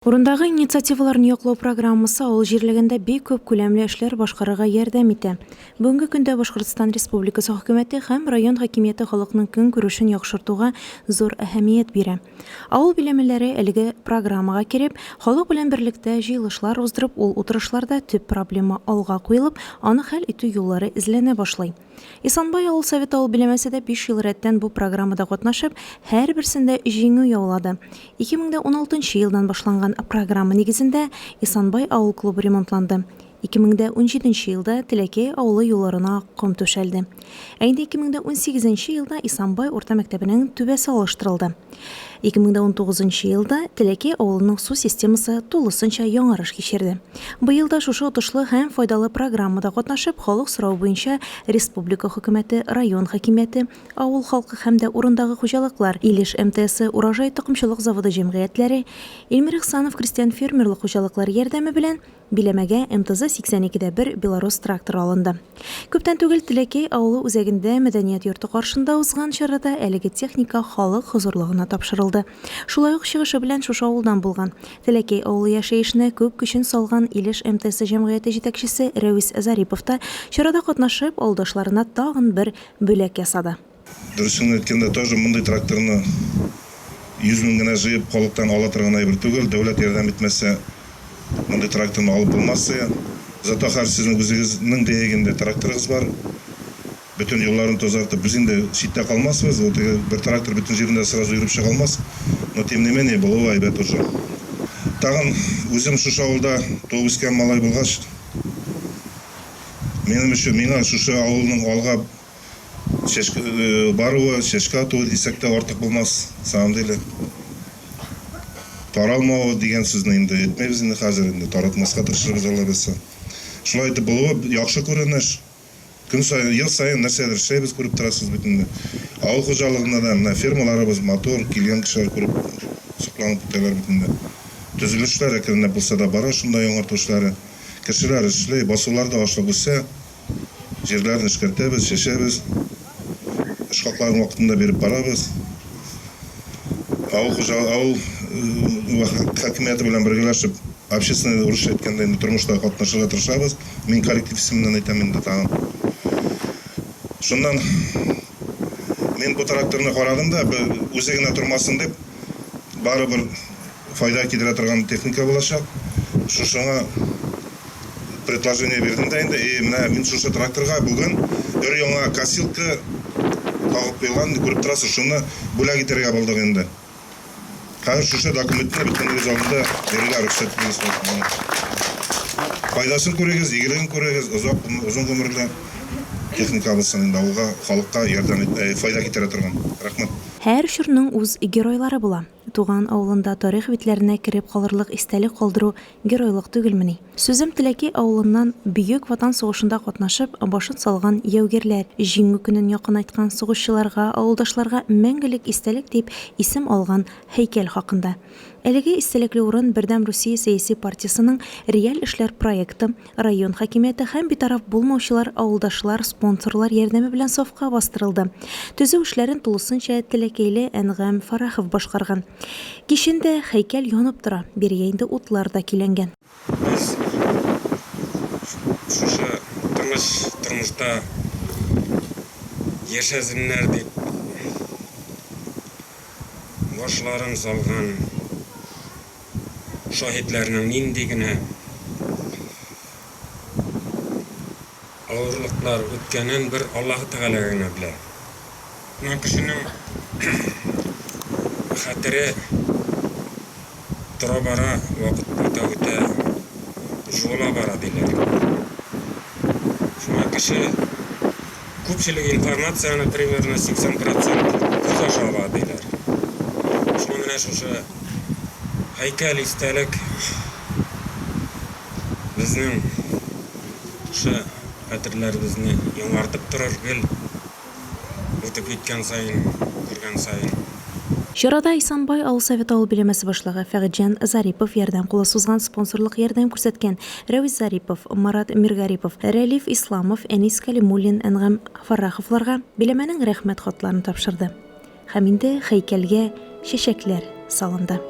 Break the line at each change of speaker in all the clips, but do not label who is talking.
Урындагы инициативаларны яклау программасы авыл җирлегендә бик күп күләмле эшләр башкарырга ярдәм итә. Бүгенге көндә Башкортстан Республикасы Хөкүмәте һәм район хакимияте халыкның көнкүрешен яхшыртуга зур әһәмият бирә. Авыл биләмәләре әлеге программага кереп, халык белән берлектә җыелышлар уздырып, ул утырышларда төп проблема алга куелып, аны хәл итү юллары эзләнә башлый. Исанбай авыл советы авыл биләмәсе дә биш ел рәттән бу программада катнашып, һәрберсендә җиңү яулады. 2016 елдан башланган программа нигезендә Исанбай авыл клубы ремонтланды. 2017 елда Теләкәй авылы юлларына ком түшәлде. Ә инде 2018 елда Исанбай урта мәктәбенең түбәсе алыштырылды. 2019 елда Теләкәй авылының су системасы тулысынча яңарыш кичерде. Быел да шушы отышлы һәм файдалы программада катнашып, халык соравы буенча республика хөкүмәте, район хакимияте, авыл халкы һәм дә урындагы хуҗалыклар, Илеш МТСы, Урожай токымчылык заводы җәмгыятьләре, Илмир Ихсанов крестьян-фермерлык хуҗалыклары ярдәме белән Биләмәгә МТЗ 82 дә бер Белорус тракторы алынды. Күптән түгел Теләкәй авылы үзәгендә мәдәният йорты каршында узган чарада әлеге техника халык хозурлыгына тапшырылды. Шулай ук чыгышы белән шушы авылдан булган, Теләкәй авылы яшәешенә күп көчен салган Илеш МТСы җәмгыяте җитәкчесе Рәвис Зарипов та чарада катнашып, авылдашларына тагын бер бүләк ясады.
Дөресен әйткәндә, тоже мондый тракторны 100 мең генә җыеп, халыктан ала торган әйбер түгел. Дәүләт ярдәм итмәсә, мондый тракторны алып булмас иде. Зато хәзер сезнең үзегезнең дә инде тракторыгыз бар. Бөтен юлларын тазартып, без инде читтә калмасбыз. Ул теге бер трактор бөтен җирендә сразу йөреп чыга алмас. Но тем не менее, булуы әйбәт уже. Тагын үзем шушы авылда туып үскән малай булгач, минем өчен, миңа шушы авылның алга Чәчкә баруы, чәчкә атуы дисәк тә артык булмас, на самом деле. Таралмавы дигән сүзне инде әйтмәйбез инде хәзер, инде таратмаска тырышырбыз Алла бирса. Шулай итеп булуы яхшы күренеш. Көн саен, ел саен нәрсәдер эшләйбез, күреп торасыз бит инде. Авыл хуҗалыгында да менә фермаларыбыз матур, килгән кешеләр күреп сокланып китәләр бит инде. Төзелешләр әкренләп булса да бара, шунда яңарту эшләре. Кешеләр эшли, басуларда ашлык үсә. Җирләрне эшкәртәбез, чәчәбез. Эш хакларын вакытында биреп барабыз. Авыл хуҗалыгы, авыл хакимияте белән бергәләшеп, общественный, урысча әйткәндә, инде тормышта катнашырга тырышабыз. Мин коллектив исеменнән әйтәм инде тагын. Шуннан мин бу тракторны карадым да, үзе генә тормасын дип, барыбер файда китерә торган техника булачак. Шушыңа предложение бирдем дә инде, и менә мин шушы тракторга бүген өр-яңа косилка тагып куелган, күреп торасыз, шуны бүләк итәргә булдык инде. Хәзер шушы документны бөтенегез алдында бирергә рөхсәт итегез. Файдасын күрегез, игелеген күрегез, озак, озын гомерле техника булсын инде, авылга, халыкка ярдәм, файда китерә торган. Рәхмәт.
Һәр чорның үз геройлары була. Туган авылында тарих битләренә кереп калырлык истәлек калдыру геройлык түгелмени? Сүзем Теләкәй авылыннан Бөек Ватан сугышында катнашып, башын салган яугирләр, Җиңү көнен якынайткан сугышчыларга, авылдашларга мәңгелек истәлек дип исем алган һәйкәл хакында. Әлеге истәлекле урын Бердәм Русия сәяси партиясенең Реаль эшләр проекты, Район хакимияте һәм битараф булмаучылар, авылдашлар, спонсорлар ярдәме белән сафка бастырылды. Төзү эшләрен тулысынча теләкәйле Әнгам Фәррахов башкарган. Кичен дә һәйкәл янып тора, бирегә инде утлар да көйләнгән.
Без шушы тыныч тормышта яшәсеннәр дип башларын салган Шаһитләрнең нинди генә авырлыклар үткәнен бер Аллаһы Тәгалә генә белә. Менә кешенең хәтере тора-бара, вакыт үтә-үтә жуыла бара, диләр. Шуңа кеше күпчелек информацияне примерно 80 процент күз аша ала, диләр. Шуңа менә шушы Һәйкәл, истәлек безнең шушы хәтерләребезне яңартып торыр гел үтеп киткән саен, күргән саен.
Чарада Исанбай авыл советы авыл биләмәсе башлыгы Фәгыйтьҗан Зарипов ярдәм кулы сузган, спонсорлык ярдәм күрсәткән Рәвис Зарипов, Марат Миргарипов, Рәлиф Исламов, Әнис Кәлимуллин, Әнгам Фарраховларга биләмәнең Рәхмәт хатларын тапшырды. Һәм инде һәйкәлгә чәчәкләр салынды.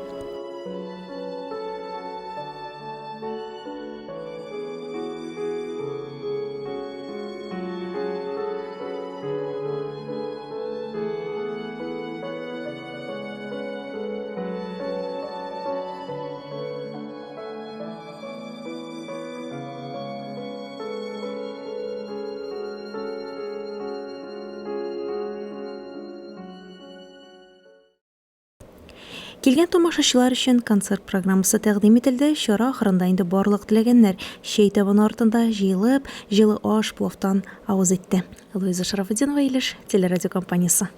Килгән тамашачылар өчен концерт программасы тәкъдим ителде, чара ахырында инде барлык теләгәннәр чәй табыны артында җыелып, җылы аш, пловтан авыз итте. Луиза Шарафутдинова, Илеш телерадиокомпаниясе.